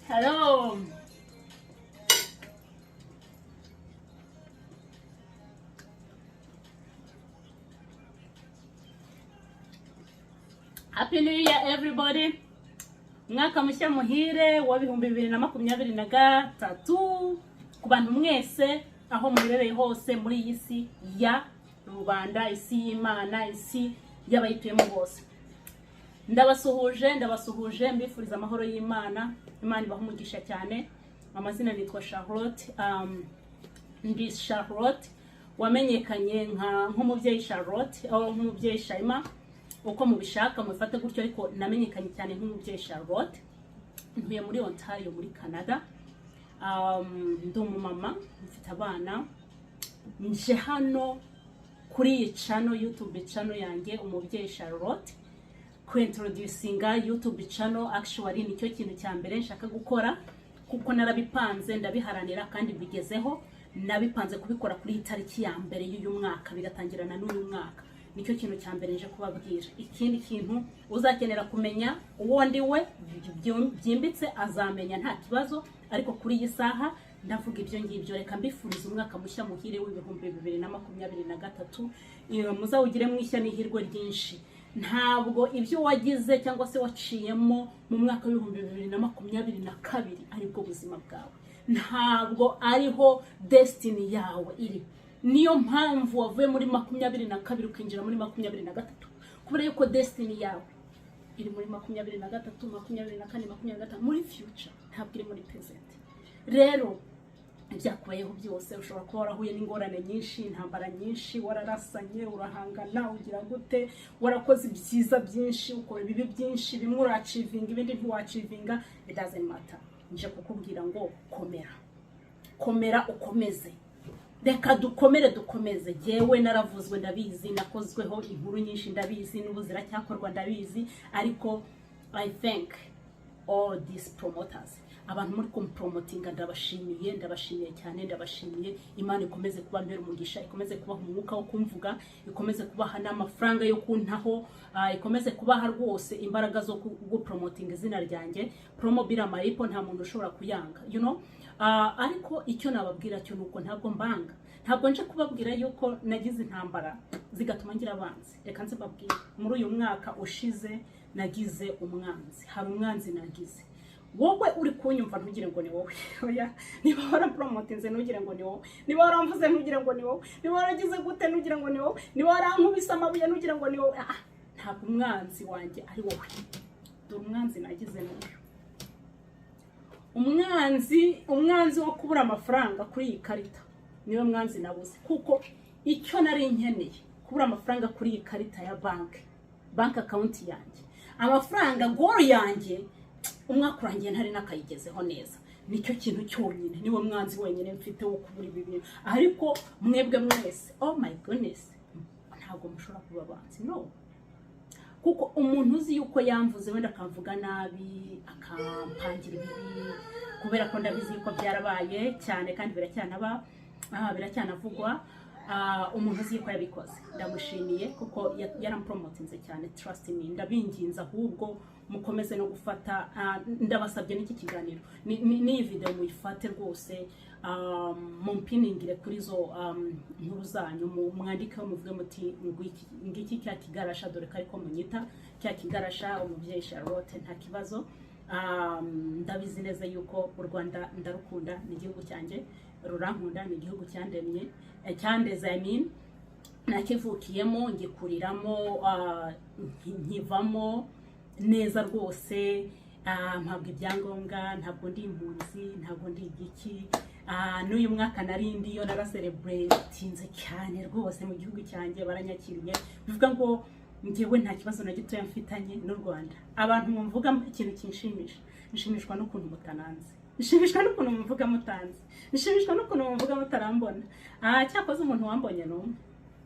Hello. Happy New Year, everybody. Umwaka mushya muhire wa 2023 ku bantu mwese aho muherereye hose muri iyi si ya rubanda, isi y'Imana, isi y'abayituyemo bose. Ndabasuhuje, ndabasuhuje, mbifuriza amahoro y'Imana. Imana ibaha umugisha cyane. Amazina nitwa Charlotte, ndi Charlotte wamenyekanye nka nk'umubyeyi Charlotte aho nk'umubyeyi Shaima, uko mubishaka mubifate gutyo, ariko namenyekanye cyane nk'umubyeyi Charlotte. Ntuye muri Ontario, muri Canada. Ndi umumama, mfite abana. Nje hano kuri iyi channel, YouTube channel yanjye, Umubyeyi Charlotte, kuintroducinga YouTube channel. Actually, nicyo kintu cya mbere nshaka gukora, kuko narabipanze, ndabiharanira kandi bigezeho. Nabipanze kubikora kuri iyi tariki ya mbere y'uyu mwaka, bigatangirana n'uyu mwaka. Nicyo kintu cya mbere nje kubabwira. Ikindi kintu, uzakenera kumenya uwo ndi we byimbitse azamenya, nta kibazo, ariko kuri iyi saha ndavuga ibyo ngibyo. Reka mbifuriza umwaka mushya muhire w'2023. Iyo muzawugire mwishya n'ihirwe ryinshi. Ntabwo ibyo wagize cyangwa se waciyemo mu mwaka w'2022 aribwo buzima bwawe, ntabwo ariho destiny yawe iri. Niyo mpamvu wavuye muri 22 ukinjira muri 23, kubera yuko destiny yawe iri muri 23, 24, 25, muri future, ntabwo iri muri present. Rero ibyakubayeho byose, ushobora kuba warahuye n'ingorane nyinshi, intambara nyinshi, wararasanye, urahangana, ugira gute, warakoze ibyiza byinshi, ukora ibibi byinshi, bimwe urachievinga, ibindi ntiwachievinga, it doesn't matter. Nje kukubwira ngo komera, komera, ukomeze. Reka dukomere, dukomeze. Jyewe naravuzwe, ndabizi, nakozweho inkuru nyinshi, ndabizi, n'ubu ziracyakorwa, ndabizi, ariko I thank all these promoters, abantu muri kumpromotinga. Ndabashimiye, ndabashimiye cyane, ndabashimiye. Imana ikomeze kuba mbere umugisha, ikomeze kubaha umwuka wo kumvuga, ikomeze kubaha n'amafaranga yo kuntaho, ikomeze kubaha rwose imbaraga zo gupromotinga izina ryanjye. Promo bila malipo, nta muntu ushobora kuyanga. Ariko icyo nababwira cyo nuko ntabwo mbanga, ntabwo nje kubabwira yuko nagize intambara zigatuma ngira abanzi. Reka nze mbabwire, muri uyu mwaka ushize nagize umwanzi, hari umwanzi nagize. Wowe uri kunyumva, ntugire ngo ni wowe. Oya, niba warapromotinze ntugire ngo ni wowe, niba waramvuze ntugire ngo ni wowe, niba waragize gute ntugire ngo ni wowe, niba warankubise amabuye ntugire ngo ni wowe. Ah, ntabwo umwanzi wanjye ari wowe. Dore umwanzi nagize n'uyu umwanzi, umwanzi wo kubura amafaranga kuri iyi karita. Niwe mwanzi nabuze, kuko icyo nari nkeneye, kubura amafaranga kuri iyi karita ya banki, bank account yanjye, amafaranga, goal yanjye, umwaka urangiye ntari nakayigezeho neza. Nicyo kintu cyonyine, niwe mwanzi wenyine mfite wo kubura ibi bintu. Ariko mwebwe mwese, oh my goodness, ntabwo mushobora kuba abanzi, no kuko umuntu uzi yuko yamvuze, wenda akamvuga nabi, akampangira ibibi, kubera ko ndabizi yuko byarabaye cyane kandi biracyanaba, biracyanavugwa. Umuntu uzi yuko yabikoze, ndamushimiye kuko yarampromotinze cyane. Trust me, ndabinginze ahubwo mukomeze no gufata, ndabasabye n'iki kiganiro n'iyi video muyifate rwose, mumpiningire kuri zo nkuru zanyu, mwandikeho muvuge muti ngiki cya kigarasha, dore ko ariko munyita cya kigarasha, Umubyeyi Charlotte. Nta kibazo. Ndabizi neza yuko u Rwanda ndarukunda, ni igihugu cyanjye, rurankunda, ni igihugu cyandemye, cyandeze, I mean, nakivukiyemo, ngikuriramo, nkivamo neza rwose, mpabwa ibyangombwa. Ntabwo ndi impunzi, ntabwo ndi igiki. N'uyu mwaka nari ndiyo, naracelebratinze cyane rwose mu gihugu cyanjye, baranyakiriye. Bivuga ngo njyewe nta kibazo na gitoya mfitanye n'u Rwanda. Abantu mumvuga, ikintu kinshimisha, nshimishwa n'ukuntu mutananze. Nshimishwa n'ukuntu muvuga mutanzi, nshimishwa n'ukuntu muvuga mutarambona. Aha cyakoze umuntu wambonye ni umwe,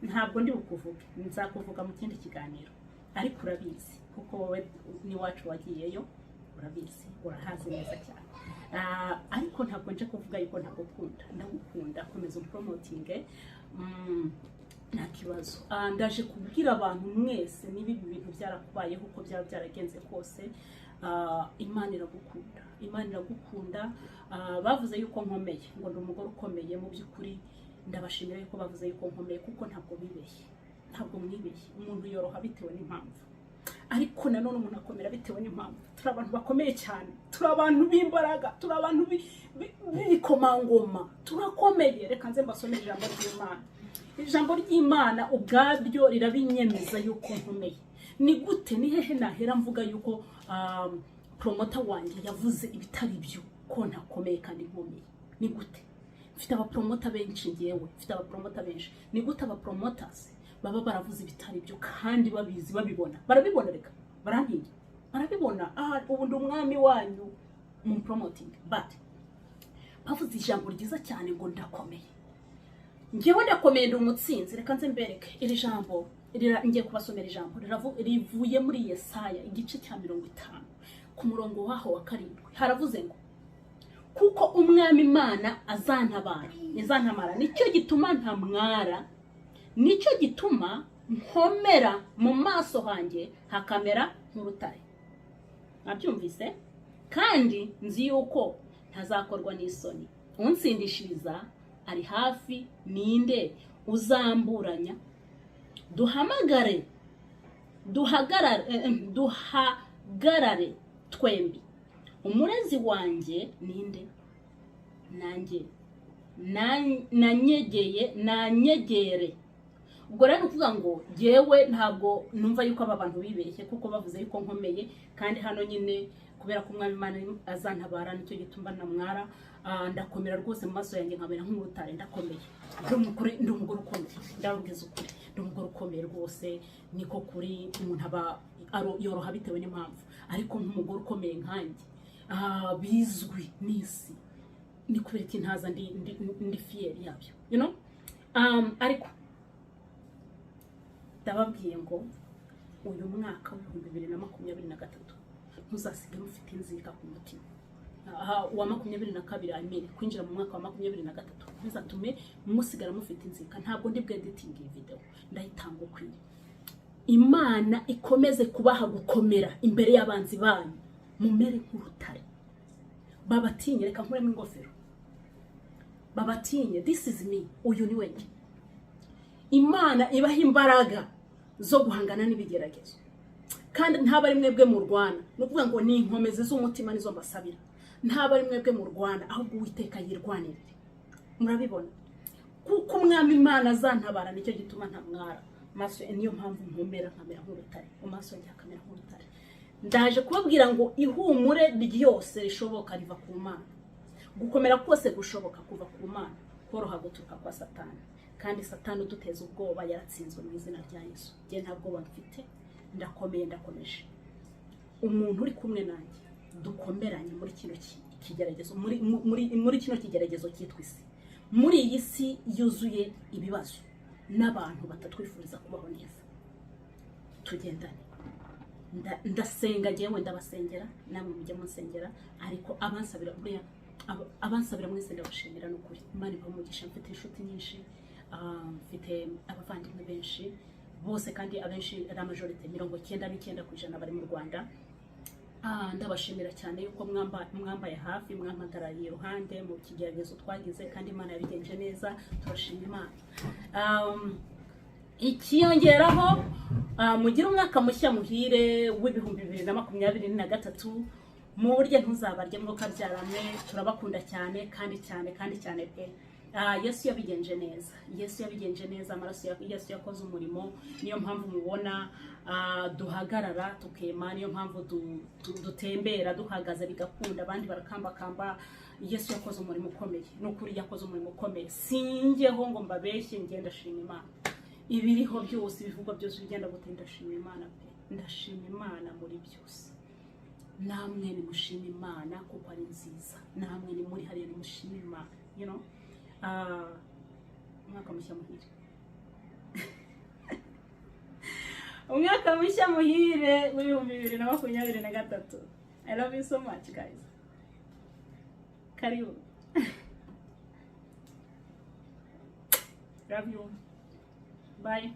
ntabwo ndi bukuvuge, nzakuvuga mu kindi kiganiro, ariko urabizi kuko wowe n'iwacu wagiyeyo, urabizi, urahazi neza cyane. Ariko ntabwo nje kuvuga yuko ntagukunda, ndagukunda, komeza umpromotinge, nta kibazo. Ndaje kubwira abantu mwese, niba ibi bintu byarakubayeho, uko byaba byaragenze kose, Imana iragukunda, Imana iragukunda. Bavuze yuko nkomeye, ngo ndi umugore ukomeye. Mu by'ukuri ndabashimira yuko bavuze yuko nkomeye, kuko ntabwo bibeshye, ntabwo mwibeshye. Umuntu yoroha bitewe n'impamvu, ariko nanone umuntu akomera bitewe n'impamvu. Turi abantu bakomeye cyane, turi abantu b'imbaraga, turi abantu b'ibikomangoma, turakomeye. Reka nze mbasomere ijambo ry'Imana. Ijambo ry'Imana ubwaryo rirabinyemeza yuko nkomeye. Ni gute, ni hehe nahera mvuga yuko promoter wanjye yavuze ibitari byo, ko ntakomeye kandi nkomeye? Ni gute? Mfite abapromoter benshi, ngewe mfite abapromoter benshi. Ni gute abapromoters baba baravuze ibitari byo kandi babizi, babibona? Barabibona, reka barantinya, barabibona. Ah, ubu ndi umwami wanyu mu promoting, but bavuze ijambo ryiza cyane ngo ndakomeye. Ngewe ndakomeye, ndi umutsinzi. Reka nze mbereke iri jambo. Ngiye kubasomera ijambo rivuye muri Yesaya igice cya 50 ku murongo waho wa 7. Haravuze ngo: "Kuko Umwami Imana azantabara, izantabara, nicyo gituma ntamwara, nicyo gituma nkomera, mu maso hanjye hakamera nk'urutare." Mwabyumvise? "Kandi nzi yuko ntazakorwa n'isoni. Unsindishiriza ari hafi. Ninde uzamburanya? Duhamagare, duhagarare, duhagarare twembi. Umurezi wanjye ninde? Nanjye nanyegeye, nanyegere." Ubwo rero ni ukuvuga ngo jyewe ntabwo numva yuko aba bantu bibeshye, kuko bavuze yuko nkomeye. Kandi hano nyine, kubera ko Umwami Imana azantabara, nicyo gituma ntamwara. Ndakomera rwose, mu maso yanjye nkamera nk'urutare. Ndakomeye, ndi umugore ukomeye, ndababwiza ukuri, ndi umugore ukomeye rwose, niko kuri. Umuntu aba yoroha bitewe n'impamvu, ariko nk'umugore ukomeye nkanjye, bizwi n'isi, ni kubera iki ntaza ndi fier yabyo? Ariko ndababwiye ngo uyu mwaka wa 2023 ntuzasige mufite inzika ku mutima. Aha, uwa 22, I mean, kwinjira mu mwaka wa 23 ntuzatume musigara mufite inzika. Ntabwo ndi bweditinga iyi video, ndayitanga ukwiye. Imana ikomeze kubaha gukomera imbere y'abanzi banyu, mumere nk'urutare, babatinye. Reka nkuremo ingofero, babatinye. This is me, uyu ni wenjye. Imana ibaha imbaraga zo guhangana n'ibigeragezo, kandi ntaba ari mwebwe murwana. Ni ukuvuga ngo ni inkomezi z'umutima nizo mbasabira. Ntaba ari mwebwe murwana, ahubwo Uwiteka yirwanirire. Murabibona? Kuko Umwami Imana azantabara, nicyo gituma ntamwara maso, niyo mpamvu nkomera nkamera nk'urutare, mu maso yanjye hakamera nk'urutare. Ndaje kubabwira ngo ihumure ryose rishoboka riva ku Mana, gukomera kose gushoboka kuva ku Mana, koroha guturuka kwa Satani. Kandi Satani uduteza ubwoba yaratsinzwe mu izina rya Yesu. Njye nta bwoba mfite, ndakomeye, ndakomeje. Umuntu uri kumwe nanjye dukomeranye muri kino kigeragezo, muri kino kigeragezo cyitwa isi, muri iyi si yuzuye ibibazo n'abantu batatwifuriza kubaho neza, tugendane. Ndasenga njyewe, ndabasengera, namwe mujye munsengera. Ariko abansabira buriya, abansabira mwese ndabashimira, ni ukuri, Imana ibahe umugisha. Mfite inshuti nyinshi, mfite abavandimwe benshi bose, kandi abenshi, la majorité, 99% bari mu Rwanda. Ndabashimira cyane yuko mwambaye hafi, mwampagarariye iruhande mu kigeragezo twagize, kandi Imana yabigenje neza, turashima Imana. Ikiyongeraho, mugire umwaka mushya muhire wa 2023. Murye ntuzabarye, mwo kabyaramwe. Turabakunda cyane kandi cyane kandi cyane pe. Yesu yabigenje neza, Yesu yabigenje neza, amaraso ya Yesu yakoze umurimo. Niyo mpamvu mubona duhagarara tukema, niyo mpamvu dutembera duhagaze bigakunda, abandi barakambakamba. Yesu yakoze umurimo ukomeye, ni ukuri yakoze umurimo ukomeye. Singeho ngo mbabeshye, ngenda ndashima Imana. Ibiriho byose, ibivugwa byose, bigenda gute, ndashima Imana pe, ndashima Imana muri byose. Namwe nimushime Imana kuko ari nziza. Namwe ni muri hariya, nimushime Imana. Umwaka mushya muhire, umwaka mushya muhire w'2023. I love you so much, guys. Karibu. Love you. Bye.